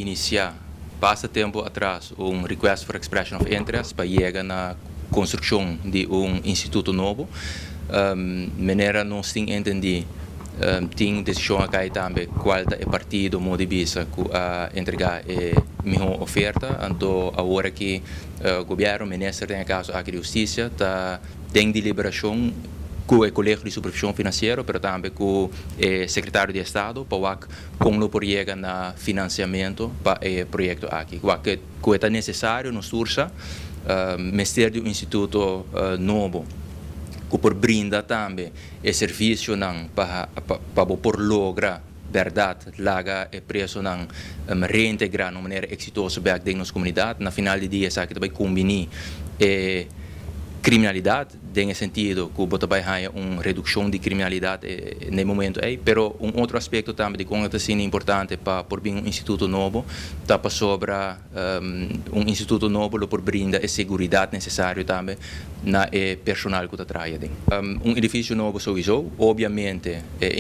inicia basta tempo atras un request for expression of interest pa yega na construccion di un instituto nobo. Manera nos tin entendi, tin decision a cay tambe cual ta e partido, modo di bisa, cu a entrega e miho oferta. Anto awor aki gobierno, minister den e caso aki di Husticia, ta den deliberacion cu e Colegio di Supervision Financiero, pero tambe cu e secretario di Estado, pa wak con lo por yega na financiamento pa e proyecto aki. Wak cu ta necesario nos tur sa, mester di un instituto nobo cu por brinda tambe e servicionan pa por logra berdad laga e presonan reintegra di manera exitoso back den nos comunidad. Na final di dia esaki tambe combina e criminalidad den sentido cu bo ta bay haya un reduccion di criminalidad na e momento ey, pero un otro aspecto tambe di con ta asina importante pa por bin un instituto nobo ta pasobra un instituto nobo lo por brinda e seguridad necesario tambe na e personal cu ta traha den. Un edificio nobo sowieso, obviamente e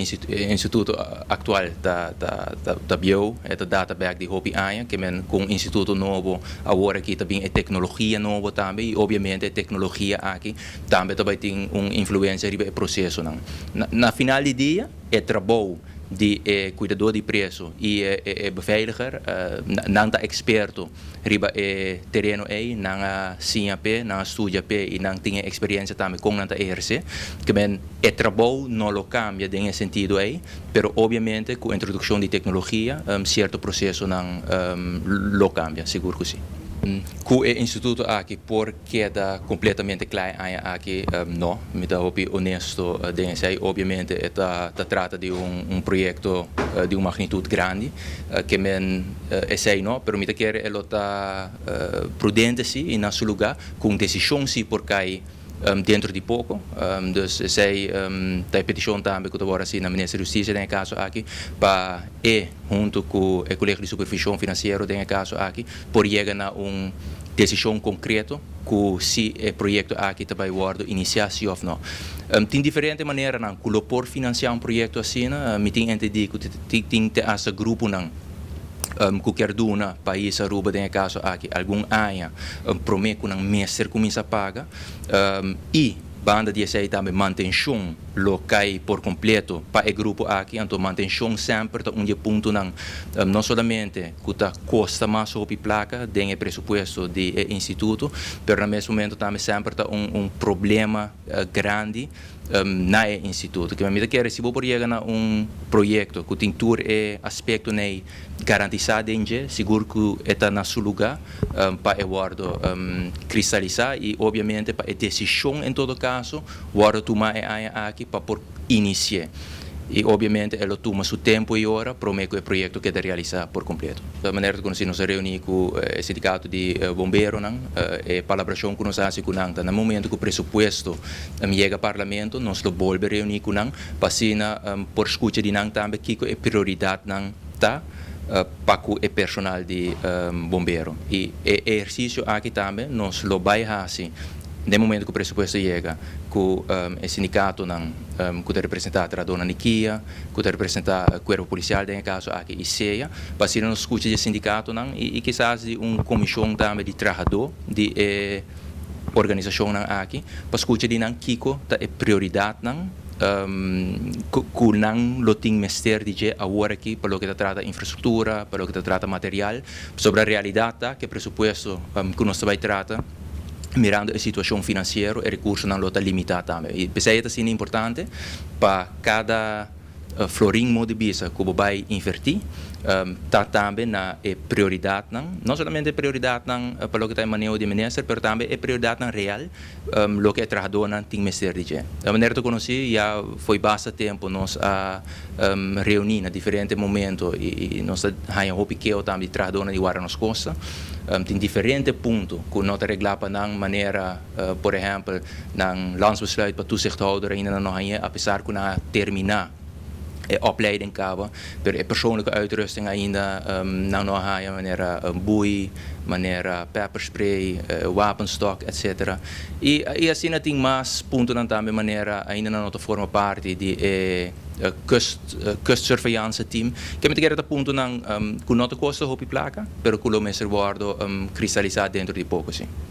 instituto actual ta bieu, ta data back di hopi aña, kiermen cu un instituto nobo awor aki tambe e tecnologia nobo tambe y obviamente e tecnologia aki tambe tin un influencia riba e procesonan. Na final di dia, e trabou di cuidador di preso y e beveiliger, nan ta experto riba e tereno ey, nan a siña p'e, nan a studia p'e y nan tin experiencia tambe con nan ta eherce. Kiermen e trabou no lo cambia den e sentido ey, pero obviamente cu introduccion di tecnologia, cierto procesonan lo cambia, sigur cu si. Cu e instituto aki por keda completamente cla aki, no, mi ta hopi honesto den esey. Obviamente ta trata di un proyecto di un magnitud grandi, kiermen esey no, pero mi ta kere e lo ta prudente si y na su lugar, cu un decision si por cay dentro di poco. Dus esey ta peticion tambe cu ta wordo haci na Minister di Husticia den e caso aki, pa e hunto cu e Colegio di Supervision Financiero den e caso aki, por yega na un decision concreto cu si e proyecto aki tambe wordo inicia si of no. Tin diferente maneranan cu lo por financia un proyecto asina, mi tin entendi cu tin te hasta gruponan cu kier duna pais Aruba den e caso aki algun aña prome cu nan mester cuminsa paga y banda di esey tambe mantencion lo cay por completo pa e grupo aki. Anto mantencion semper ta un di e puntonan no solamente cu ta costa mas hopi placa den e presupuesto di e instituto, pero na mes momento tambe semper ta un problema grandi na e instituto. Kiermen mi ta kere si bo por yega na un proyecto cu tin tur e aspectonan garantisa den dje, sigur cu e ta na su lugar pa e wordo cristalisa y obviamente pa e decision en todo caso wordo tuma e aña aki pa por inicia. Y obviamente e lo tuma su tempo y ora prome cu e proyecto keda realisa por completo. Di manera cu nos a reuni cu e sindicato di bomberonan, e palabracion cu nos a haci cu nan ta na momento cu presupuesto yega parlamento, nos lo bolbe reuni cu nan, pa asina por scucha di nan tambe kico e prioridadnan ta pa cu e personal di bombero. Y e ehercicio aki tambe nos lo bay haci den momento cu presupuesto yega cu e sindicatonan cu ta representa trahadornan di KIA, cu ta representa cuerpo policial den e caso aki y SEA, pa asina nos scucha di sindicatonan y kisas di un comision tambe di trahador di e organisacionnan aki, pa scucha di nan kico ta e prioridadnan cu nan lo tin mester di dje awor aki pa loke ta trata infrastructura, pa loke ta trata material. Sobre e realidad ta cu e presupuesto cu nos ta bay trata, mirando e situacion financiero, e recursonan lo ta limita tambe. Y p'esey ta asina importante pa cada florin, modo di bisa, cu bo bay inverti, ta tambe na e prioridadnan, no solamente prioridadnan pa loke ta e maneho di minister, pero tambe e prioridadnan real, loke e trahadornan tin mester di dje. Di manera ta conoci, ya foi basta tempo nos a reuni na diferente momento y nos a haya hopi keho tambe di trahadornan di Guarda Nos Costa. Tin diferente punto cu no ta regla pa nan manera, por ehempel, nan landsbesluit pa toezichthouder ainda no haya, a pesar cu nan a termina. E opleiding caba, pero e persoonlijke uitrusting ainda nan no a haya, manera boei, manera pepper spray, wapenstok, etc. Y asina tin mas punto tambe, manera ainda nan no forma parti di e kustsurveillance team. Cu mi ta kere ta punto nan cu no ta costa hopi placa, pero cu lo mester wordo cristalisa dentro di poco, si.